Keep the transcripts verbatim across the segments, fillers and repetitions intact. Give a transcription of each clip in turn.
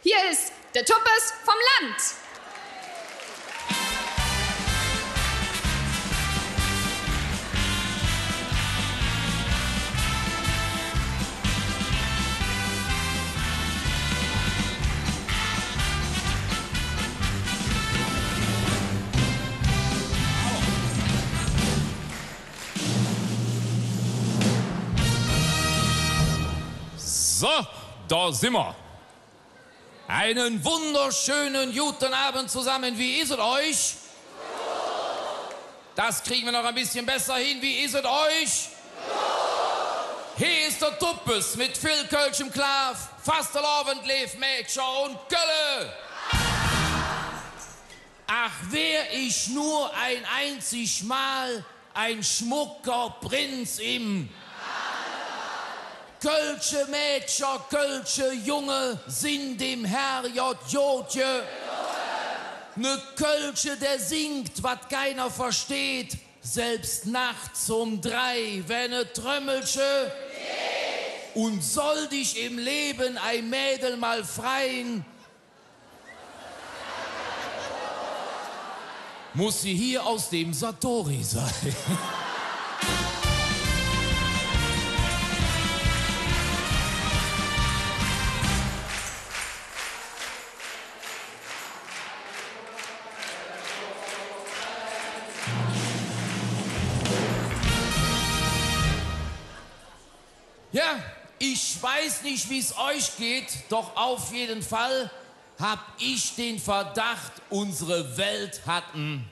Hier ist der Tuppes vom Land. So, do sin mer. Einen wunderschönen guten Abend zusammen. Wie is et üch? Das kriegen wir noch ein bisschen besser hin. Wie is et üch? Hee es der Tuppes mit vill kölschem Klaaf. Fastelovend, leev Mädcher un Kölle. Ach, wär ich nur ein einzig Mal ein schmucker Prinz im Kölsche Mädcher, kölsche Junge sin dem Herrgott god gelunge. Ne Kölsche, der singt, wat keiner versteht, selbst nachts um drei, wenn et Trömmelche. Und soll dich im Leben ein Mädel mal freien, muss sie hier aus dem Satori sein. Ja, ich weiß nicht, wie es euch geht, doch auf jeden Fall hab ich den Verdacht, unsere Welt hat en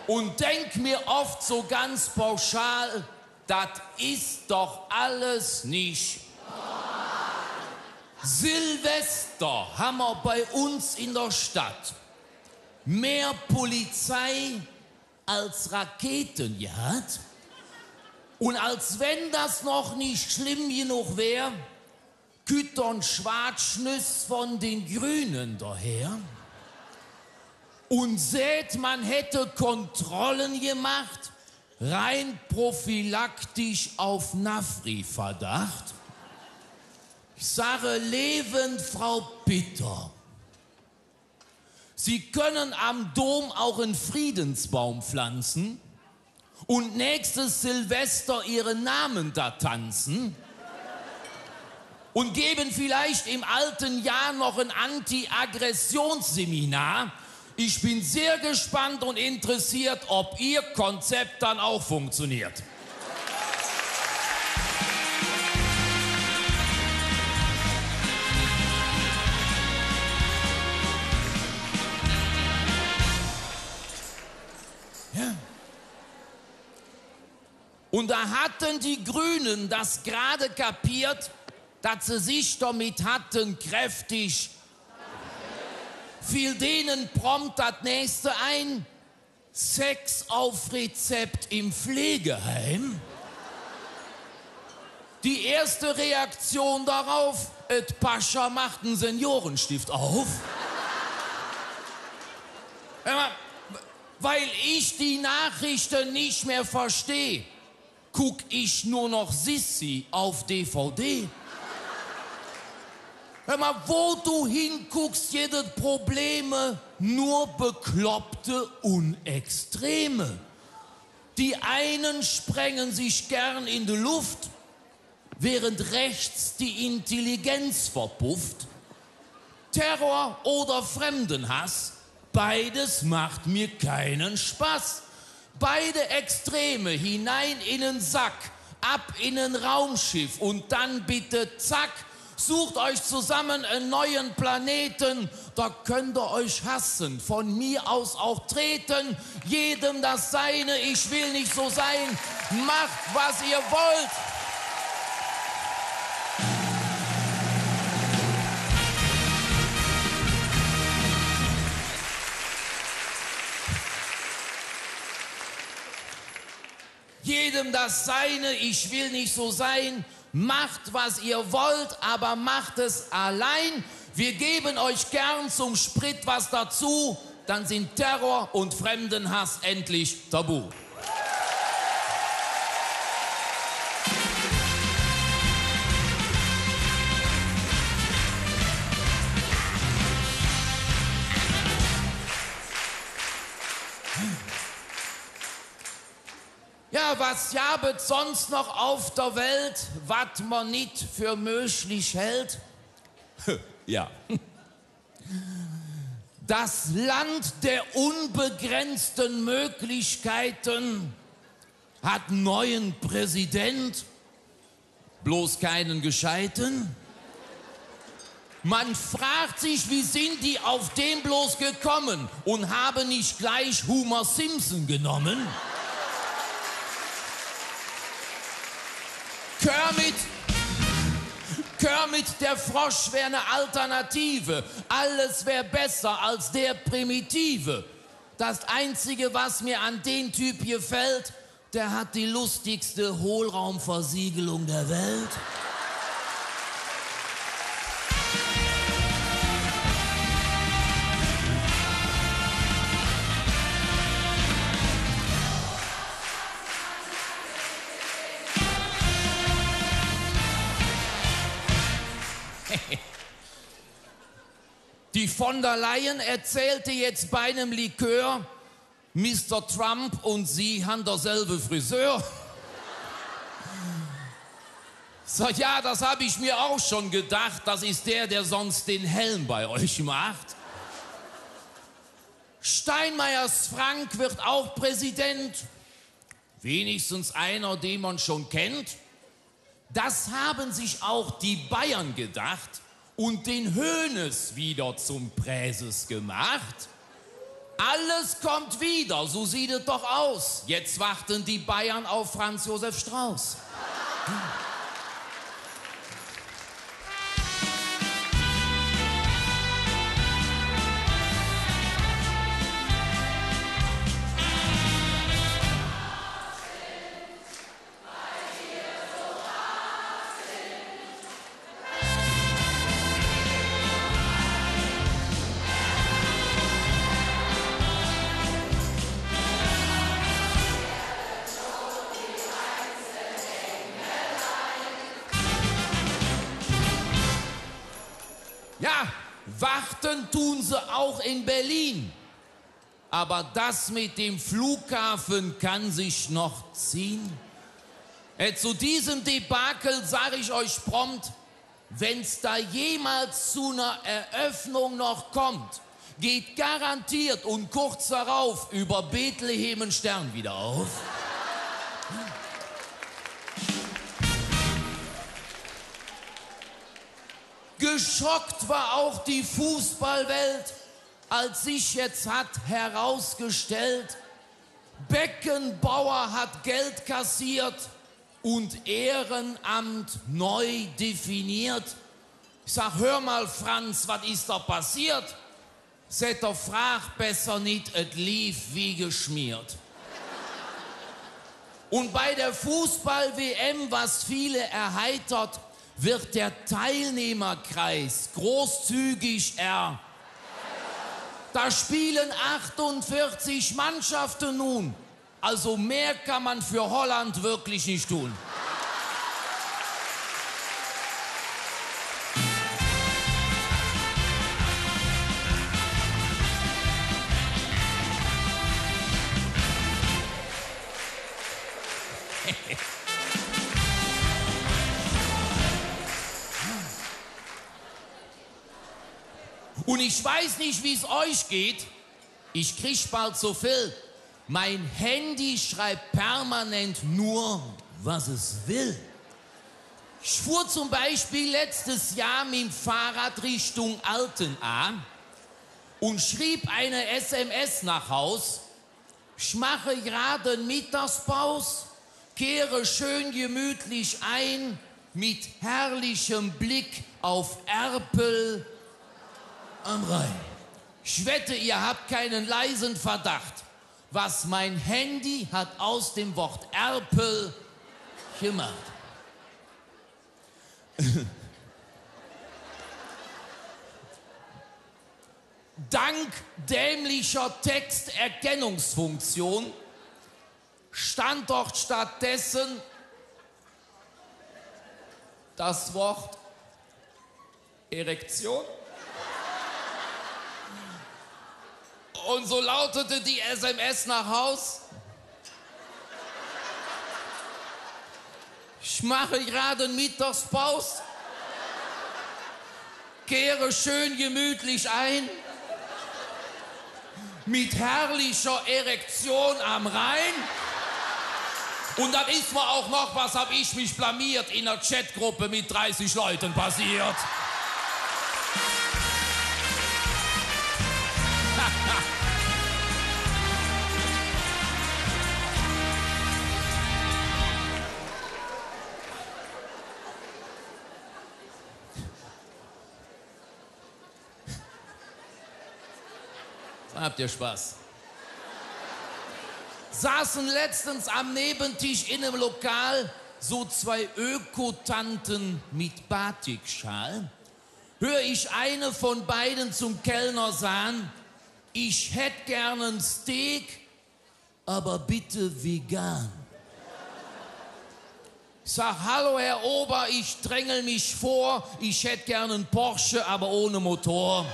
und denk mir oft so ganz pauschal, dat is doch alles nicht. Silvester hammer bei uns in der Stadt mehr Polizei als Raketen gehat. Und als wenn das noch nicht schlimm genug wär, kütt dann Schwarzschnüss von den Grünen daher und säht, man hätte Kontrollen gemacht, rein prophylaktisch auf Nafri-Verdacht. Ich sage, leben Frau Pitter, Sie können am Dom auch einen Friedensbaum pflanzen und nächstes Silvester Ihren Namen da tanzen und geben vielleicht im alten Jahr noch ein Anti-Aggressions-Seminar. Ich bin sehr gespannt und interessiert, ob Ihr Konzept dann auch funktioniert. Ja. Und da hatten die Grünen das gerade kapiert, dass sie sich damit hatten kräftig, fiel denen prompt das nächste ein: Sex auf Rezept im Pflegeheim. Die erste Reaktion darauf: Et Pascha macht en Seniorenstift auf. Hör mal, weil ich die Nachrichten nicht mehr verstehe, guck ich nur noch Sissi auf D V D. Hör mal, wo du hinguckst, jede Probleme, nur Bekloppte und Extreme. Die einen sprengen sich gern in die Luft, während rechts die Intelligenz verpufft. Terror oder Fremdenhass, beides macht mir keinen Spaß. Beide Extreme hinein in den Sack, ab in ein Raumschiff und dann bitte zack, sucht euch zusammen einen neuen Planeten, da könnt ihr euch hassen, von mir aus auch treten, jedem das Seine, ich will nicht so sein, macht, was ihr wollt. Jedem das Seine, ich will nicht so sein. Macht, was ihr wollt, aber macht es allein. Wir geben euch gern zum Sprit was dazu, dann sind Terror und Fremdenhass endlich tabu. Was gab et sonst noch auf der Welt, wat mer nit für möglich hält? Ja. Das Land der unbegrenzten Möglichkeiten hat neuen Präsident, bloß keinen gescheiten. Man fragt sich, wie sind die auf den bloß gekommen und haben nicht gleich Homer Simpson genommen? Kermit, Kermit der Frosch wär ne Alternative. Alles wär besser als der Primitive. Das Einzige, was mir an den Typ gefällt, der hat die lustigste Hohlraumversiegelung der Welt. Die von der Leyen erzählte jetzt bei nem Likör, Mister Trump und Sie han derselve Friseur. Sag, ja, das hab ich mir auch schon gedacht. Das ist der, der sonst den Helm bei euch macht. Steinmeiers Frank wird auch Präsident. Wenigstens einer, den man schon kennt. Das haben sich auch die Bayern gedacht und den Hoeneß wieder zum Präses gemacht. Alles kommt wieder, so sieht et doch aus. Jetzt warten die Bayern auf Franz Josef Strauß. Ja, warten tun se auch in Berlin. Aber das mit dem Flughafen kann sich noch ziehen. Äh, zu diesem Debakel sag ich euch prompt, wenn's da jemals zu ner Eröffnung noch kommt, geht garantiert und kurz darauf über Bethlehem en Stern wieder auf. Geschockt war auch die Fußballwelt, als sich jetzt hat herausgestellt, Beckenbauer hat Geld kassiert und Ehrenamt neu definiert. Ich sag: „Hör mal, Franz, wat is do passiert?“ Säht er: „Frag besser nit, et lief wie geschmiert.“ Und bei der Fußball-W M, was viele erheitert, wird der Teilnehmerkreis großzügig er-, da spielen achtundvierzig Mannschaften nun. Also mehr kann man für Holland wirklich nicht tun. Und ich weiß nicht, wie es euch geht, ich krieg bald so viel. Mein Handy schreibt permanent nur, was es will. Ich fuhr zum Beispiel letztes Jahr mit dem Fahrrad Richtung Altenahr und schrieb eine S M S nach Haus: „Ich mache gerade Mittagspaus, kehre schön gemütlich ein, mit herrlichem Blick auf Erpel am Rhein.“ Ich wette, ihr habt keinen leisen Verdacht, was mein Handy hat aus dem Wort Erpel gemacht. Dank dämlicher Texterkennungsfunktion stand dort stattdessen das Wort Erektion. Und so lautete die S M S nach Haus. Ich mache gerade Mittagspaus, kehre schön gemütlich ein, mit herrlicher Erektion am Rhein. Und dann ist mir auch noch, was hab ich mich blamiert, in der Chatgruppe mit dreißig Leuten passiert. Habt ihr Spaß? Saßen letztens am Nebentisch in einem Lokal so zwei Ökotanten mit Batikschal. Hör ich eine von beiden zum Kellner sagen: „Ich hätt gern ein Steak, aber bitte vegan.“ Ich sag: „Hallo, Herr Ober, ich drängel mich vor, ich hätt gern einen Porsche, aber ohne Motor.“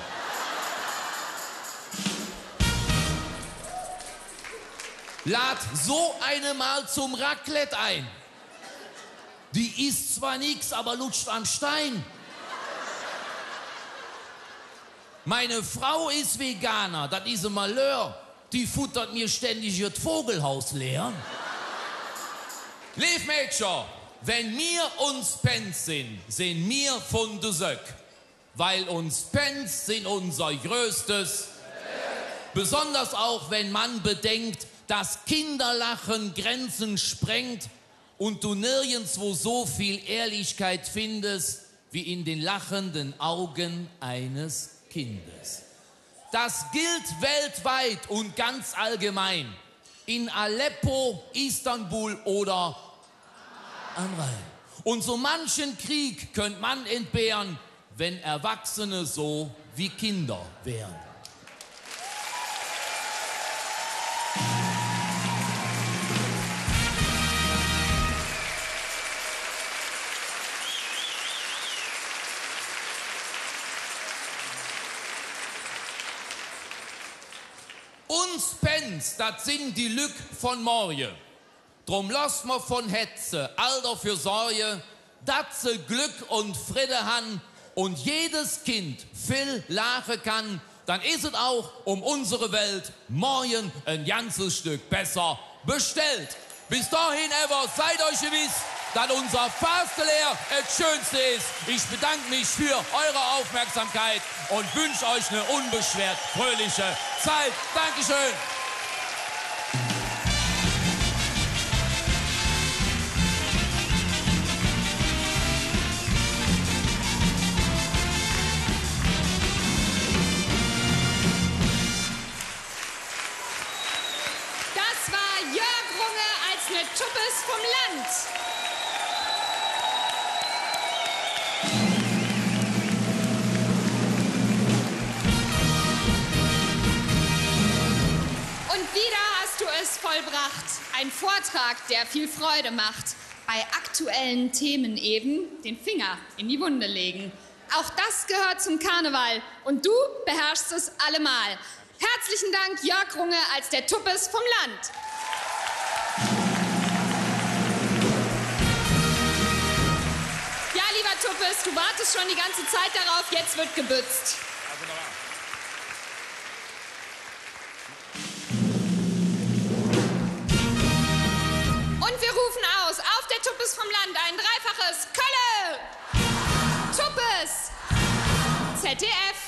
Lad so eine mal zum Raclette ein. Die isst zwar nix, aber lutscht am Stein. Meine Frau is Veganer, dat is e Malheur. Die futtert mir ständig et Vogelhaus leer. Leev Mädcher, wenn mir uns Pänz sin, sin mir vun de Söck. Weil uns Pänz sin unser größtes. Besonders auch, wenn man bedenkt, dass Kinderlachen Grenzen sprengt und du nirgendswo so viel Ehrlichkeit findest wie in den lachenden Augen eines Kindes. Das gilt weltweit und ganz allgemein. In Aleppo, Istanbul oder am Rhein. Und so manchen Krieg könnt man entbehren, wenn Erwachsene so wie Kinder wären. Uns Pänz, dat sin die Lück vun morge. Drum loss mer vun Hetze all doför sorge, dat se Glöck un Fridde han un jedes Kind vill laache kann, dann es et auch öm unsere Welt morge e ganzes Stöck besser bestellt. Bis dohin ävver seid üch gewess, dat unser Fasteleer et Schönste es. Ich bedank mich för eure Aufmerksamkeit un wünsch üch en unbeschwert fröhliche Zeit. Dankeschön. Das war Jörg Runge als ne Tuppes vum Land. Und wieder hast du es vollbracht. Ein Vortrag, der viel Freude macht. Bei aktuellen Themen eben den Finger in die Wunde legen. Auch das gehört zum Karneval und du beherrschst es allemal. Herzlichen Dank, Jörg Runge als der Tuppes vum Land. Ja, lieber Tuppes, du wartest schon die ganze Zeit darauf, jetzt wird gebützt. Und wir rufen aus, auf der Tuppes vum Land ein dreifaches Kölle! Tuppes! Z D F